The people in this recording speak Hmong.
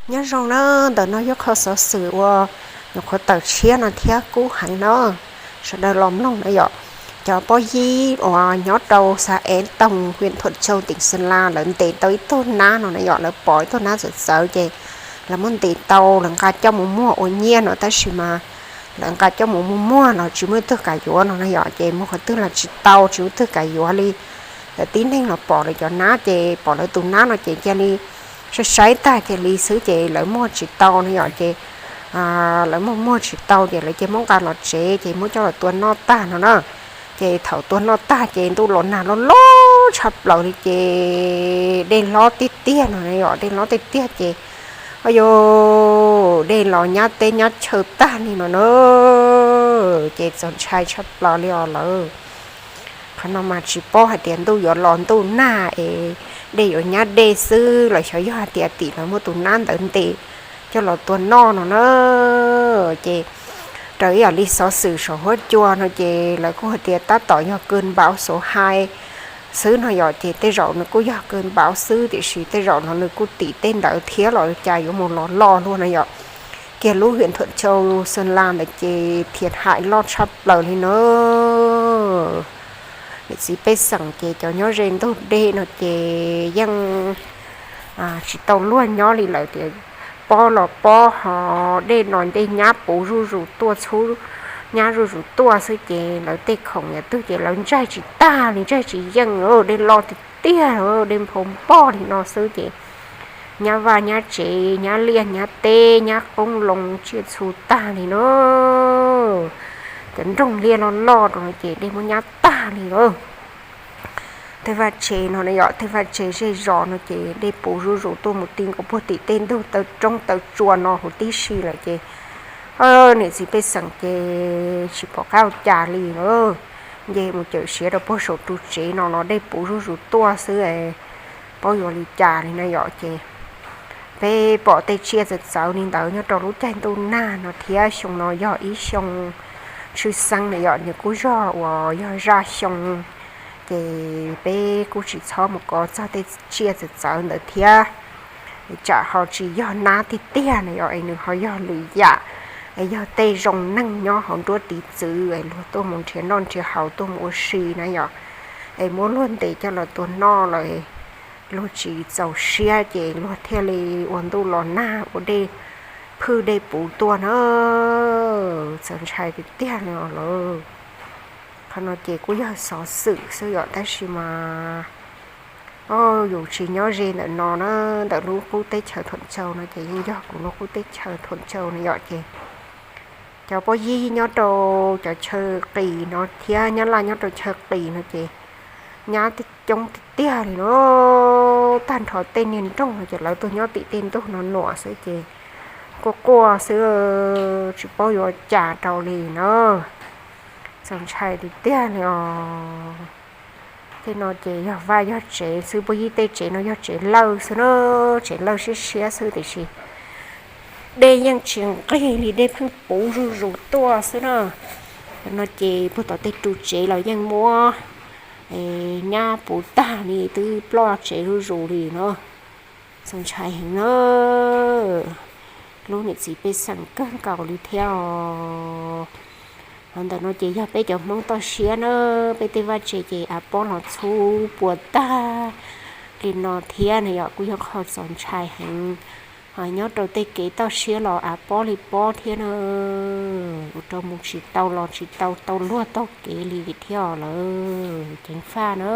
Nyob zoo na, ntawm no yog qhov xov xwm uas nyuam qhuav tawm tshiab no thiab kub heev na, sawv daws los mloog na yom. Cov pob yib uas nyob rau xav ev toog hwm Thuam Tsau teem Xeem Las lawv ntes tau ib tug nab no na yom, lawv pom ib tug nab txawv txawv ces lawv muab ntes tau, lawv nqa coj mus muag ua nyiaj no, tab sis mas lawv nqa coj mus muag muag los tsis muaj ib tug kam yuav no na yom, ces muaj qhov twg los tsis tau, tsis muaj ib tug kam yuav li. Lawv tib neeg los pom lawv cov nab ces pom lawv tus nab no ces cia li saib saib tag cia li xwb ces lawv muag tsis tau no yom, ces lawv muag muag tsis tau ces lawv cia muab nqa los tsev ces muab coj los tua noj tag no na. Ces thaum tua noj tag ces ntuj los nag loj loj tshaj plaws li ces dej hlob tiag tiag no yom, dej hlob tiag tiag ces, o yog dej los nyab teb nyab chaw tag li no na, ces txaus ntshai tshaj plaws li os lawm. Qhov no mas tsis paub hais tias ntuj yuav los ntuj nag es dej yuav nyab dej xwb los xyov yog hais tias tim lawv muab tus nab ntawd ntes coj los tua noj no na. Ces raws ib yam li xov xwm saum huab cua no ces lawv kuj hais tias tab tom yog kws npauv xov hais xwb no yom, ces tej zaum nws kuj yog kws npauv xwb tiam sis tej zaum no nws kuj tim tej ntawd thiab los cas yuav mus los loj luaj no yom. Kiag lub hwm Thuam Tsau Xeem Las ntawd ces thiaj hais loj tshaj plaws li na. Niam txiv pej xeem ces cov nyob ze ntug dej no ces yeej tsis tau luag nyob li lawm tias pob los pob ho dej no dej nyab puv zuj zus tuaj txhub nyab zuj zus tuaj xwb ces lawv tej khoom yam twg ces lawv ntsaig tsis tag li, ntsaig tsis yeej, dej loj tiag tiag, dej nphau npoj li no xwb ces nyab vaj nyab tsev nyab liaj nyab teb nyab qoob loo tsiaj txhu tag li na. Cov nroog liaj loj loj rau no ces dej muab nyab tag li na. Tej vaj tsev no yom, tej vaj tsev zej zos no ces dej puv zuj zus tuaj mus ti nkaus puag tim tej ntug taw roob taw tsua no huv tib si lawm ces niam txiv pej xeem ces tsis pom qab ua cas li na. Nce mus cawm siav rau puag saum ru tsev no los dej puv zuj zus tuaj xwb, paub yuav li cas li na yom. Ces peb pom tej tsiaj txawv txawv li ntawd nyob rau lub caij ntuj nag no thiab xyoo no yog ib xyoo tshwj xeeb na yom, nws kuj yog uas yog zaj xyoo ces peb kuj tsis txhob mus kov txog tej tsiaj txawv txawv ntawd thiab. Tsam ho tsis yog nab tiag tiag na yom, es nws ho yog lwm yam, es yog tej zoo neeg nyob hauv nruab tiv txwv es luag tuaj mus nrhiav noj nrhiav haus tuaj mus ua si na yom, es muab luag ntes coj los tua noj lawm, luag tsis txaus siab ces luag thiaj li ua ntuj los nag ua dej phwj dej puv tuaj na. Txaus ntshai tiag tiag li os lawm. Qhov no ces kuj yog xov xwm xwb yom, tab sis mas yus tsis nyob ze ntawm no na, ntawm lub qub teb chaws Thuam Tsau no ces yeej yog kuv lub qub teb chaws Thuam Tsau no yom. Ces cov pob yib nyob rau cov chaw qis no thiab nyab laj nyob rau chaw qis no ces nyab coob tiag tiag li na. Tag nrho tej niag nroog no ces lawv tuaj nyob tim tej ntug no nuam xwb ces quaj quaj xwb, tsis paub yuav cas rau li na. Txaus ntshai tiag tiag li os. Tej no ces yog vaj yog tsev xwb, puag yim tej tsev no yog tsev lawj xwb na, tsev lawj siab siab xwb tiam sis dej yeej tsis nqig li, dej pheej puv zuj zus tuaj xwb na. No ces puag tom tej ru tsev los yeej muab nyab puv tag li, twb ploj tsev zuj zus li no. Txaus ntshai heev na. Lub niam txiv pej xeem kawg nkaus li thiab os. Ho ntawm no ces yog peb cov Hmoob toj siab na, peb tej vaj tse ces av pob los txhub puas tag li no thiab na yom, kuj yog qhov txaus ntshai heev. Ho nyob rau tej kev toj siab los av pob li pob thiab na, ua rau mus tsis tau los tsis tau, tau luag taug kev li thiab os lawm, ceev faj na.